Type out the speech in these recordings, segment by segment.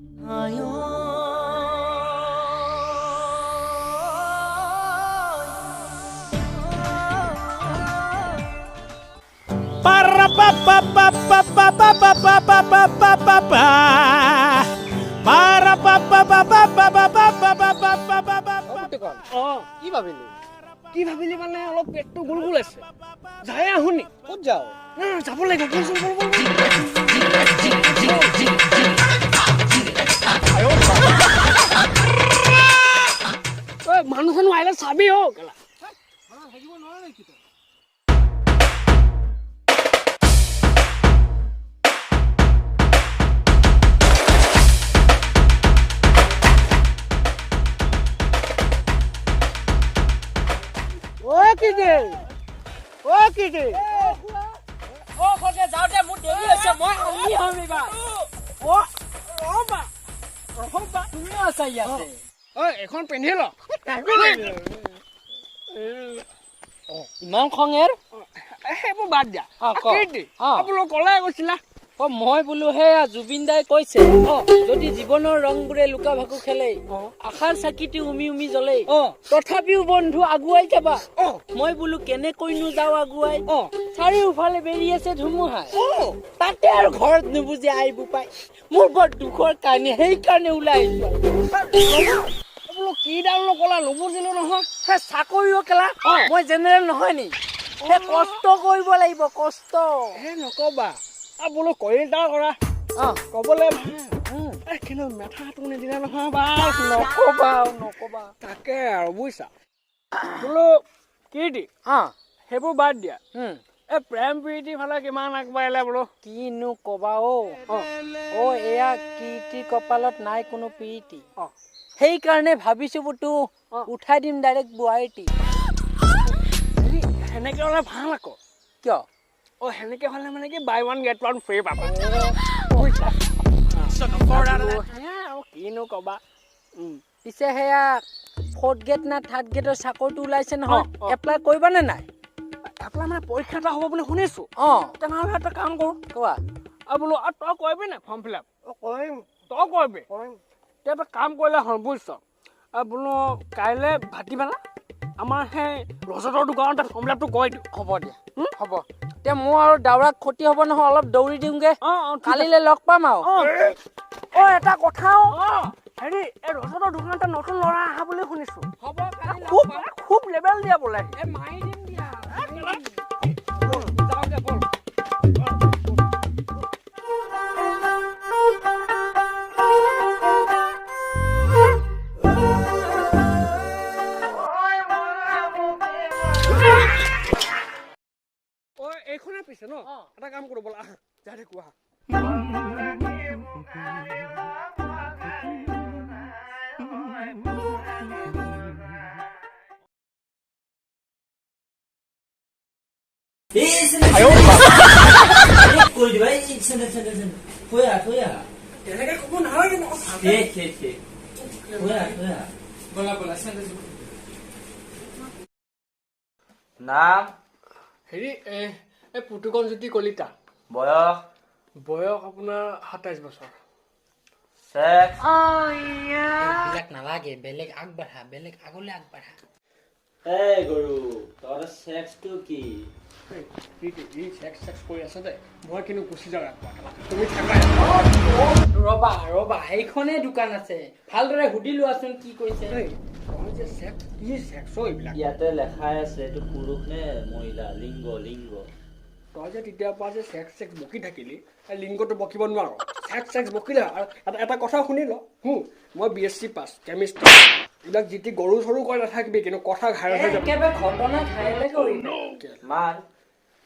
কি ভাবিলি? কি ভাবিলি মানে অলপ পেটটো গোল গোল আছে। যাই আহোঁ নি? ক'ত যাওঁ? যাব লাগিব। মানুহ চানুহ আহিলে চাবি অ। থাকিব নোৱাৰা নেকি তই? এখন পিন্ধি ল। ইমান খঙেৰ সেইবোৰ বাদ দিয়া। বোলো কলাই গৈছিলা? অ মই বোলো সেয়া জুবিন দাই কৈছে, যদি জীৱনৰ ৰংবোৰে লুকা ভাকু খেলে, আশাৰ চাকিটো উমি উমি জ্বলে, তথাপিও বন্ধু আগুৱাই যাবা। মই বোলো কেনেকৈনো যাওঁ আগুৱাই, চাৰিওফালে বেৰি আছে ধুমুহা, তাতে আৰু ঘৰত নুবুজে আই বোপাই। মোৰ বৰ দুখৰ কাহিনী, সেইকাৰণে ওলাই আহিছো। বোলো কি ডাল নকলা নুবুজিলো নহয়। সেই চাকৰিও কেলা, মই জেনেৰেল নহয় নি? সেই কষ্ট কৰিব লাগিব, কষ্ট। হে নকবা বোলো কৰিল তাৰ কৰা কবলৈ কিন্তু মেথাটো নিদিলে নহয় বা নকবা নকবা। তাকে আৰু বুজিছা বোলো কি দি সেইবোৰ বাদ দিয়া। এই প্ৰেম প্ৰীতি ফালে কিমান আগবাঢ়িলে বোলো? কিনো কবা অ। অ এয়া কীৰ্তি কপালত নাই কোনো প্ৰীতি, সেইকাৰণে ভাবিছো বুতো উঠাই দিম ডাইৰেক্ট বোৱাৰীটি। হেৰি সেনেকে হ'লে ভাল আকৌ। কিয়? অ সেনেকে হ'লে মানে কি buy one get one free পাবা। আৰু কিনো কবা। পিছে সেয়া ফৰ্থ গ্ৰেড না থাৰ্ড গ্ৰেডৰ চাকৰিটো ওলাইছে নহয়, এপ্লাই কৰিবা নে নাই? এপ্লাই মানে পৰীক্ষা এটা হ'ব বুলি শুনিছোঁ। তেনেহ'লে এটা কাম কৰোঁ। কোৱা। আৰু বোলো আৰু তই কৰিবি নাই ফৰ্ম ফিল আপ? কৰিম। তই কৰিবি? কৰিম। এতিয়া এটা কাম কৰিলে হ'ল বুজিছ, আৰু বোলো কাইলৈ ভাটিবেলা আমাৰ সেই ৰজতৰ দোকানতে ফৰ্ম ফিল আপটো কৰি দিওঁ। হ'ব দিয়া, হ'ব। এতিয়া মোৰ আৰু দাউৰাত ক্ষতি হ'ব নহয়, অলপ দৌৰি দিওঁগে। কালিলৈ লগ পাম আৰু। অ এটা কথাও হেৰি, এই ৰজতৰ দোকানতে নতুন ল'ৰা অহা বুলি শুনিছোঁ। হ'ব, খুব খুব লেবেল দিয়া বোলে। মাৰি দিম দিয়া। এইখনে পিছে ন, এটা কাম কৰোঁ ব'লা, যা দে কোৱা। তেনেকে ক'ব নালাগে। নাম? হেৰি এই পুতুকন জ্যোতি কলিতা। বয়স? বয়স আপোনাৰ 27 বছৰ। এইবিলাক নালাগে, বেলেগ আগবাঢ়া, বেলেগ আগলৈ আগবাঢ়া। এই গৰু, তহঁতৰ চেক্সটো কি? চেক্স চেক্স কৰি আছে দে, মই কিন্তু গুচি যাওঁ। তুমি থাকা। ৰবা ৰবা, সেইখনেই দোকান আছে, ভালদৰে সুধি লোৱাচোন কি কৈছে। যে চেক্স কি চেক্স এইবিলাক? ইয়াতে লেখাই আছে এইটো পুৰুষ নে মহিলা, লিংগ লিংগ। তই যে তেতিয়াৰ পৰা যে চেক্স চেক্স বকি থাকিলি, লিংগটো বকিব নোৱাৰ। চেক্স চেক্স বকিলে আৰু এটা কথা শুনি ল। মই BSc পাছ কেমিষ্ট্ৰি, এইবিলাক যি টি গৰু চৰু কৈ নাথাকিবি, কিন্তু কথা ঘাই হৈ যাব। একেবাৰে ঘটনা ঘাইলে কৰিবি। মাৰ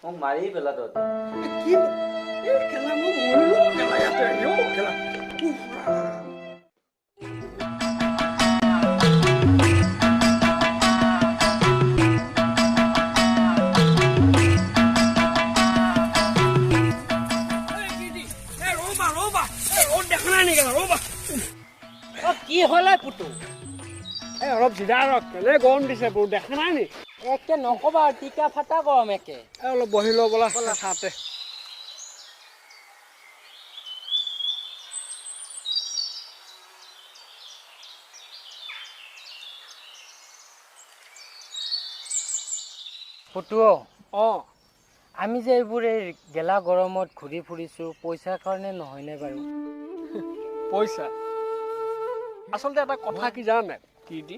মোক মাৰি পেলা তহঁতে। কি কেলা, মই মৰিলো কেলা ইয়াতে। কেলা কি হলে পুতু? এই অলপ জিৰা ৰখ, কেলে গৰম দিছে বোৰ দেখা নাই নি? একে নকবা, টিকা ফাটা গৰম একে। অলপ বহি লওঁ ব'লা চাতে। পুতু, আমি যে এইবোৰ এই গেলা গৰমত ঘূৰি ফুৰিছোঁ পইচাৰ কাৰণে নহয়নে বাৰু? পইচা আচলতে এটা কথা কি জানা নাই কীৰ্তি,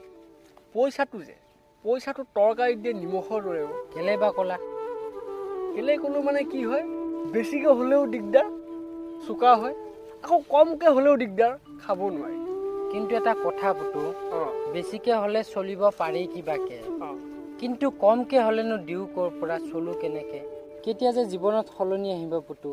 পইচাটো যে পইচাটো তৰকাৰীত দিয়ে নিমখৰ দৰেও। কেলে বা ক'লা? কেলে ক'লো মানে কি হয়, বেছিকৈ হ'লেও দিগদাৰ, চোকা হয়, আকৌ কমকৈ হ'লেও দিগদাৰ, খাব নোৱাৰি। কিন্তু এটা কথা পুতু, বেছিকৈ হ'লে চলিব পাৰি কিবাকে, কিন্তু কমকৈ হ'লেনো দিওঁ ক'ৰ পৰা, চলো কেনেকৈ? কেতিয়া যে জীৱনত সলনি আহিব পুতু।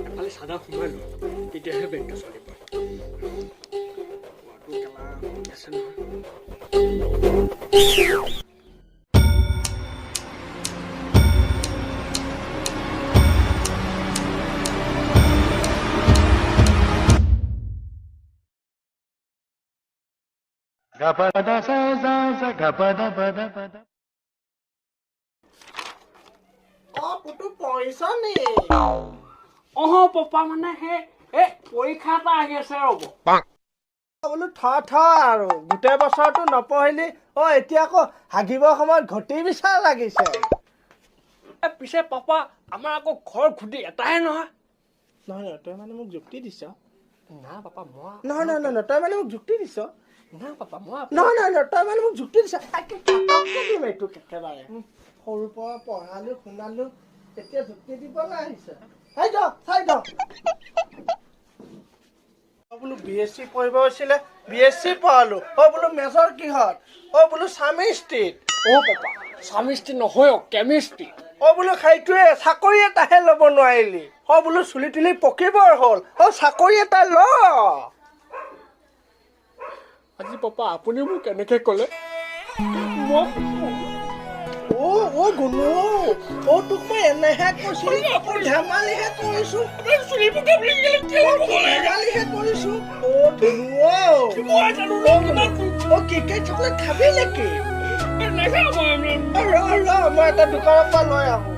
এফালে চাদা সোমাই লো, তেতিয়াহে বেংকটো চলিব। আছে নহয়। পপা মানে সেই এই পৰীক্ষা এটা আহি আছে ৰ'ব। বোলো থ থ আৰু গোটেই বছৰটো নপঢ়িলি, অ এতিয়া আকৌ হাগিবৰ সময়ত ঘটি বিচাৰ লাগিছে। পিছে পাপা আমাৰ আকৌ ঘৰ ঘুটি এটাহে নহয়। নহয় নহয়, তই মানে মোক যুক্তি দিছ? না পাপা মই নহয় নহয় নহয়, তই মানে মোক যুক্তি দিছ? না পাপা মই নহয় নহয় নহয়, তই মানে মোক যুক্তি দিছ। দিম এইটোক একেবাৰে, সৰুৰ পৰা পঢ়ালো শুনালো, এতিয়া যুক্তি দিবলৈ আহিছে। চাই যাওঁ চাই যাওঁ। বোলো বি এছ চি পঢ়িব হৈছিলে, বি এছ চি পঢ়ালো। অ বোলো মেজৰ কিহত? অ বোলো স্বামী স্ত্ৰীত। অ পাপা স্বামী স্ত্ৰী নহয়, কেমিষ্ট্ৰি। অ বোলো সেইটোৱে, চাকৰি এটাহে ল'ব নোৱাৰিলি। অ বোলো চুলি তুলি পকিবৰ হ'ল, অ চাকৰি এটা ল। আজি পাপা আপুনি মোক কেনেকে ক'লে? অ অ গুণু, অ তোক মই এনেহে কৈছিলো, ধেমালিহে কৰিছো, ধেমালিহে কৰিছো। অ ধুনু, অ ক্ৰিকেট চকলেট খাবি নেকি? ৰ ৰ, মই এটা দোকানৰ পৰা লৈ আহো।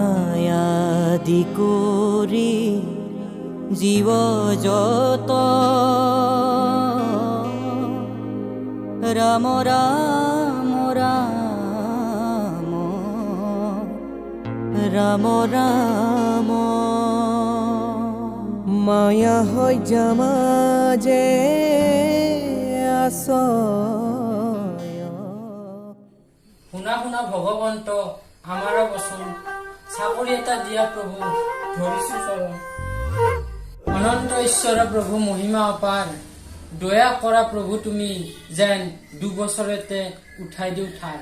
ব্ৰহ্মায়াদি কৰি জীৱ যত, ৰাম ৰাম ৰাম ৰাম ৰাম। মায়া হৈ জামা যে আছ। শুনা শুনা ভগৱন্ত আমাৰ বচন, চাকৰি এটা দিয়া প্ৰভু ধৰিছো চৰণ। অনন্ত ঈশ্বৰ প্ৰভু মহিমা অপাৰ, দয়া কৰা প্ৰভু তুমি যেন দুবছৰতে উঠাই দিওঁ ঠাৰ।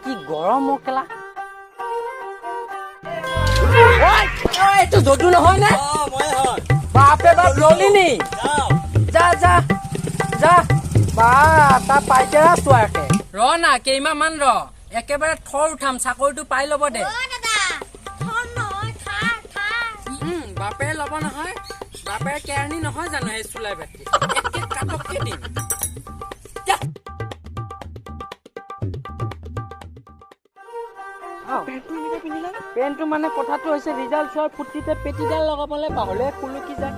কি গৰম অ কেলা। এইটো যদু নহয় নে? বাপে বাপ ললি নি? যা যা যা বা তাৰ পাইকেৰা চোৱা একে। ৰ না কেইমাহ মান ৰ, একেবাৰে থৰ উঠাম, চাকৰিটো পাই ল'ব দে। বাপেৰে ল'ব নহয়, বাপেৰে কেৰাণী নহয় জানো সেই চুলাই বাতি। একে কাটককে দিম। পেণ্টটো মানে কথাটো হৈছে ৰিজাল্ট চোৱাৰ ফূৰ্তিতে পেটিডাল লগাবলৈ পাহলে খুলুকি যায়।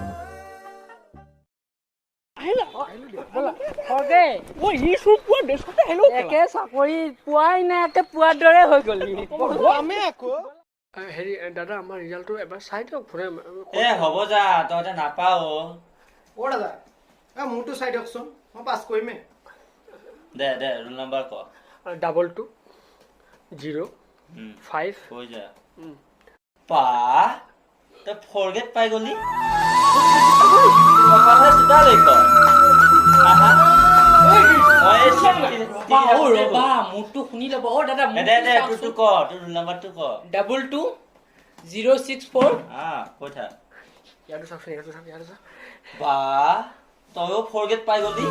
একে চাকৰি পোৱাই নাই, একে পোৱাৰ দৰে হৈ গ'ল। আমি আকৌ হেৰি দাদা, আমাৰ ৰিজাল্টটো এবাৰ চাই দিয়ক ফোনে। এ হ'ব যা, তহঁতে নাপাও। অ' দাদা, এ মোৰটো চাই দিয়কচোন, মই পাছ কৰিমেই। দে দে, ৰোল নাম্বাৰ ক। 22 0 5। কৈ যা। বা, তই ফ'ৰ গ্ৰেড পাই গলি, কপালহে চোতা লাগিব। ৰবা, মোৰটো শুনি ল'ব। অ দাদা, দে দে, তোৰটো ক, তোৰ ৰোল নাম্বাৰটো ক। 22 0 6 4। কৈ থাক। ইয়াতো চাওকচোন, ইয়াতো চাওক, ইয়াতো চাওক। বা, তয়ো ফ'ৰ গ্ৰেড পাই গলি।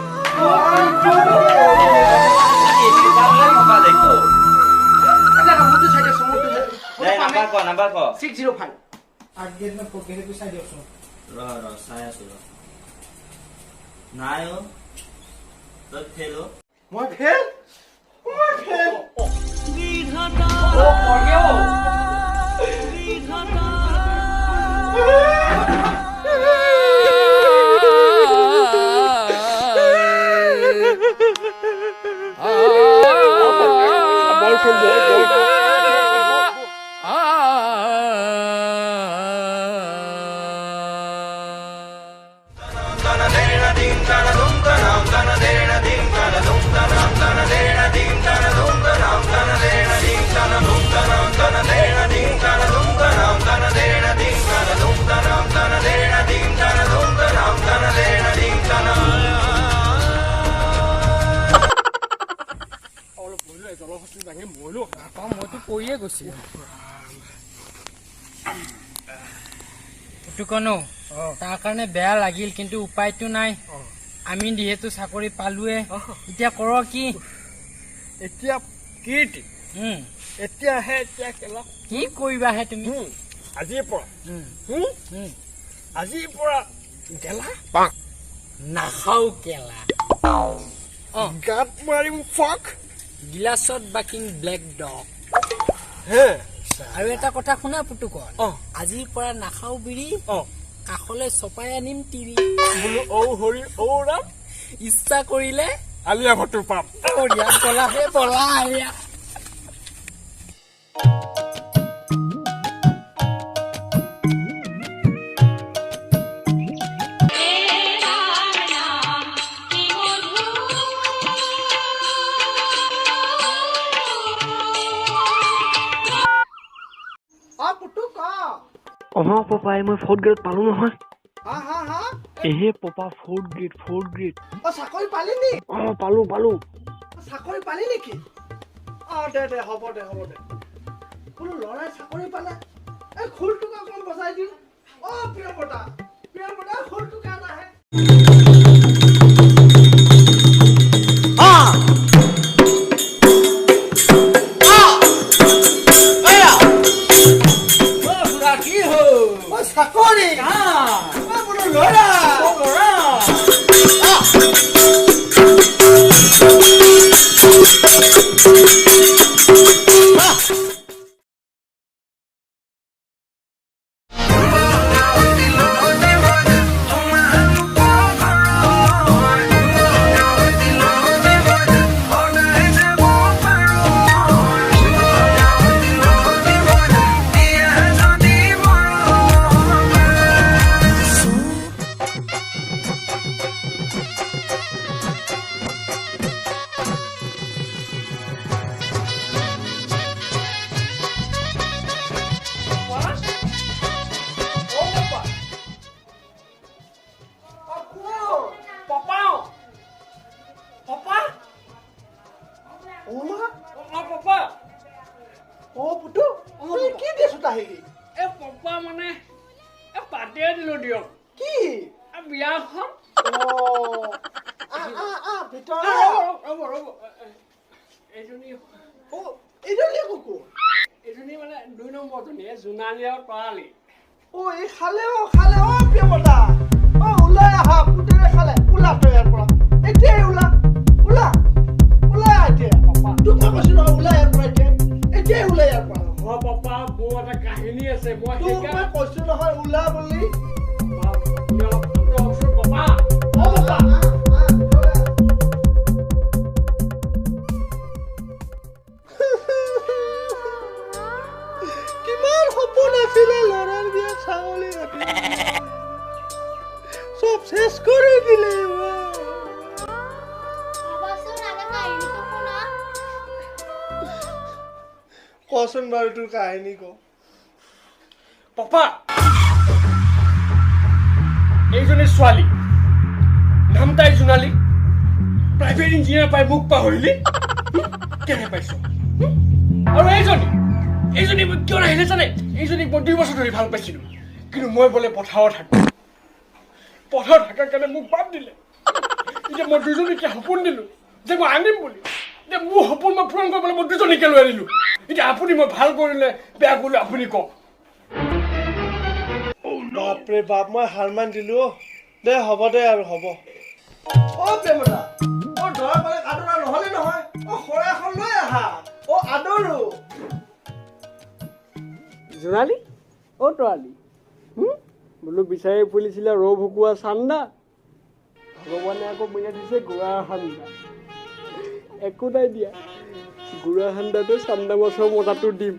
নাম্বাৰ ক। 6 0 5। থাৰ্ড গ্ৰেড নে ফ'ৰ্থ গ্ৰেড, সেইটো চাই দিয়কচোন। ৰ ৰ, চাই আছো ৰ। নাই অ, তই ফেইল অ। মই ফেইল? মই ফেইল? মইতো পৰিয়ে গৈছিলো। পুতুকনো, তাৰ কাৰণে বেয়া লাগিল, কিন্তু উপায়টো নাই। আমি যিহেতু চাকৰি পালোৱে, এতিয়া কৰ কি? এতিয়া কীৰ্তি, এতিয়াহে এতিয়া খেলা কি কৰিবাহে তুমি? আজিৰ পৰা, আজিৰ পৰা গেলা নাখাও, কেলা গাত মাৰিম ফক, গিলাচত বাকিং ব্লেক ডগ। হে, আৰু এটা কথা শুনা পুতুকন, আজিৰ পৰা নাখাও বিড়ি, কাষলৈ চপাই আনিম তিৰি। বোলো ঔ হৰি ঔ ৰাম, ইচ্ছা কৰিলে আলিয়া ভট্টু পাম। বঢ়িয়া, বলা হে বলা আলিয়া। অ পুটু ক। অ পপাই, মই ফ'ৰ্থ গ্ৰেড পালো নহয়। হা হা হা? এহে পপা, ফ'ৰ্থ গ্ৰেড, ফ'ৰ্থ গ্ৰেড। অ চাকৰি পালি নি? অ পালো পালো। চাকৰি পালি নেকি? অ দে দে, হ'ব দে, হ'ব দে। বোলো ল'ৰাই চাকৰি পালে, এই খোলটোকে অকণমান বজাই দিওঁ। অ প্ৰিয় বৰ্তা, প্ৰিয় বৰ্তা, খোলটোকে আনাহে। অ চাকৰি, অ বোলো ল'ৰা, ল'ৰা। অ কোন? পপা, পপা। অ মা। অ পপা। অ পুটু, তুই কি দিছ তাহিকি? এ পপা, মানে এ পাতিয়ে দিলো দিয়ক। কি? এ বিয়াখন। অ আহ আহ আহ, ভিতৰলৈ আহ। ৰ'ব ৰ'ব, এইজনী। অ এইজনী কুকুৰ? এইজনী মানে 2 নম্বৰজনী, এই জোনালী আৰু তৰালী। অ এই খালে, অ খালে, অ প্ৰিয় বৰ্তা, অ ওলাই আহা, পুতেৰে খালে। ওলা তই ইয়াৰ পৰা এতিয়াই, ওলা ওলা ওলাই আহ এতিয়া। পপা, তোক মই কৈছো নহয়, ওলাই ইয়াৰ পৰা এতিয়া, এতিয়াই ওলাই ইয়াৰ পৰা। নহয় পপা, মোৰ এটা কাহিনী আছে, মই তোক মই সেইকাৰণে কৈছো নহয় ওলা বুলি। পপা, আপুনি অলপ শান্ত হওকচোন পপা। অ পপা, আহ আহ, ওলা। কিমান ছাগলী কাটি চব শেষ কৰি দিলে। ভাবাচোন, আগে কাহিনীটো শুনা। কচোন বাৰু, তোৰ কাহিনী ক। পাপা, এইজনী ছোৱালী, নাম তাই জোনালী। প্ৰাইভেট ইঞ্জিনিয়াৰ পাই মোক পাহৰিলি? কেনে পাইছ? আৰু এইজনী মোক কিয় নাহিলে জানে? এইজনীক মই 2 বছৰ ধৰি ভাল পাইছিলো, কিন্তু মই বোলে পথাৰত থাকোঁ। পথাৰত থকাৰ কাৰণে মোক বাদ দিলে। এতিয়া মই দুজনীকে সপোন দিলো যে মই আনিম বুলি। এতিয়া মোৰ সপোন মই পূৰণ কৰিবলৈ মই দুজনীকে লৈ আনিলো। এতিয়া আপুনি মই ভাল কৰিলে বেয়া কৰিলে আপুনি কওক। বাপৰে বাপ, মই হাৰ মান দিলো অ'। দে, হ'ব দে আৰু, হ'ব। অ প্ৰেমদা, অ দৰা পালে আদৰা নহ'লে নহয়। অ শৰাই এখন লৈ আহা অ, আদৰো। জোনালী, অ তৰালী, বোলো বিচাৰি ফুৰিছিলে ৰৌ ভকুৱা চান্দা, ভগৱানে আকৌ মিলাই দিছে গুড়া সান্দা। একো নাই দিয়া, গুড়া সান্দাটো চান্দা মাছৰ মজাটো দিম।